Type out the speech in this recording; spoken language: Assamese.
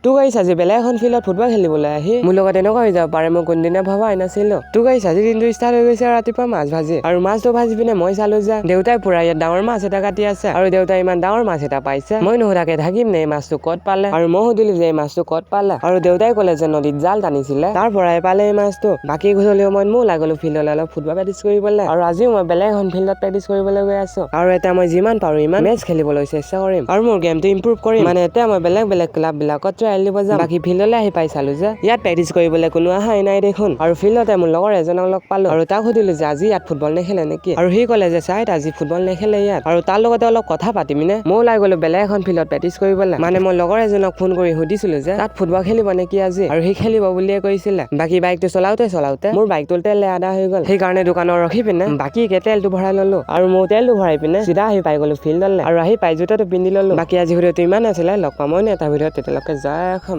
তো গাইছ, আজি বেলেগ এখন ফিল্ডত ফুটবল খেলিবলৈ আহি মোৰ লগত এনেকুৱা হৈ যাব পাৰে, মই কোনদিনা ভবাই নাছিলো। তো গাইছ, আজি দিনটো ষ্টাৰ্ট হৈ গৈছে ৰাতিপুৱা মাছ ভাজি। আৰু মাছটো ভাজি পিনে মই চালো যে দেউতাই পুৰা ইয়াত ডাঙৰ মাছ এটা কাটি আছে আৰু দেউতাই ইমান ডাঙৰ মাছ এটা পাইছে। মই নুসুধাকে থাকিম নে, এই মাছটো ক'ত পালে? আৰু মই সুধিলো যে এই মাছটো ক'ত পালে? আৰু দেউতাই ক'লে যে নদীত জাল টানিছিলে, তাৰ পৰাই পালে এই মাছটো। বাকী গধূলি সময়ত ময়ো ওলাই গ'লো ফিল্ডলৈ অলপ ফুটবল প্ৰেক্টিচ কৰিবলৈ। আৰু আজিও মই বেলেগ এখন ফিল্ডত প্ৰেক্টিচ কৰিবলৈ গৈ আছো। আৰু এতিয়া মই যিমান পাৰো ইমান মেচ খেলিবলৈ চেষ্টা কৰিম আৰু মোৰ গেমটো ইম্প্ৰুভ কৰিম। মানে এতিয়া মই বেলেগ বেলেগ ক্লাব বিলাকত ট্ৰায়েল দিব যাম। বাকী ফিল্ডলৈ আহি পাই চালো যে ইয়াত প্ৰেক্টিচ কৰিবলৈ কোনো অহাই নাই দেখোন। আৰু ফিল্ডতে মোৰ লগৰ এজনক লগ পালো আৰু তাক সুধিলো যে আজি ইয়াত ফুটবল নেখেলে নেকি? আৰু সি ক'লে যে চাইড আজি ফুটবল নেখেলে ইয়াত। আৰু তাৰ লগতে অলপ কথা পাতি পিনে মই ওলাই গ'লো বেলেগ এখন ফিল্ডত প্ৰেক্টিচ কৰিবলৈ। মানে মই লগৰ এজনক ফোন কৰি সুধিছিলো যে তাত ফুটবল খেলিব নেকি আজি, আৰু সি খেলিব বুলিয়ে কৈছিলে। বাকী বাইকটো চলাওঁতে চলাওঁতে মোৰ বাইকটোৰ তেল আধা হৈ গ'ল। সেইকাৰণে দোকানত ৰখি পিনে বাকীকে তেলটো ভৰাই ল'লো। আৰু মোৰ তেলটো ভৰাই পিনে চিধা আহি পাই গ'লো ফিল্ডলৈ আৰু আহি পাই জোতাটো পিন্ধি ল'লো। বাকী আজি ভিডিঅ'টো ইমান আছিলে। লগ পাম অন্য এটা ভিডিঅ'ত। তেতিয়ালৈকে জয় অসম।